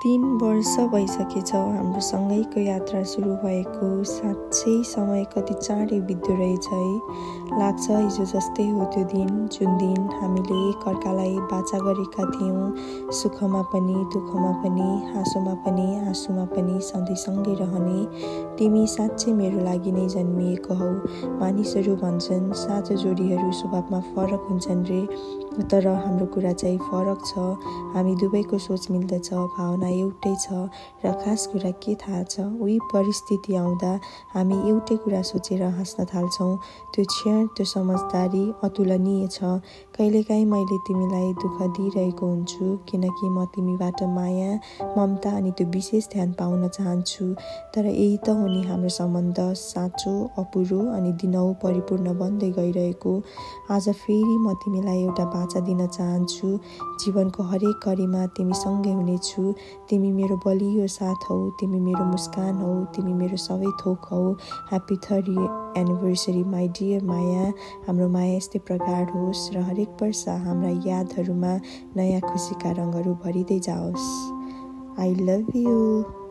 3 वर्ष भइसकेछ हाम्रो सँगैको यात्रा सुरु भएको। साँच्चै समय कति चाँडै बित्दो रहेछ है। लाग्छ हिजो जस्तै हो त्यो दिन जुन दिन हामीले एकअर्कालाई बाचा गरेका थियौँ। सुखमा पनि दुःखमा पनि हाँसोमा पनि आँसुमा पनि सधैँ सँगै रहने। तिमी साँच्चै मेरो लागि नै जन्मिएको हौ। मानिसहरू भन्छन् साझा जोडीहरू स्वभावमा फरक हुन्छन् रे, तर हाम्रो कुरा चाहिँ फरक छ। हामी दुवैको सोच मिल्दछ, भावना एउटै छ र खास कुरा के थाहा छ, उही परिस्थिति आउँदा हामी एउटै कुरा सोचेर हाँस्न थाल्छौँ। त्यो क्षण, त्यो समझदारी अतुलनीय छ। कहिलेकाहीँ मैले तिमीलाई दुःख दिइरहेको हुन्छु, किनकि म तिमीबाट माया, ममता अनि त्यो विशेष ध्यान पाउन चाहन्छु। तर यही त हो नि हाम्रो सम्बन्ध, साँचो, अपुरो अनि दिनहु परिपूर्ण बन्दै गइरहेको। आज फेरि म तिमीलाई एउटा बाचा दिन चाहन्छु। जीवनको हरेक घडीमा तिमी सँगै हुनेछु। तिमी मेरो बलियो साथ हौ, तिमी मेरो मुस्कान हौ, तिमी मेरो सबै थोक हौ। Happy 3rd anniversary my dear माया। हाम्रो माया यस्तै प्रगाढ होस् र हरेक वर्ष हाम्रा यादहरूमा नयाँ खुसीका रङहरू भरिँदै जाओस्। I love you.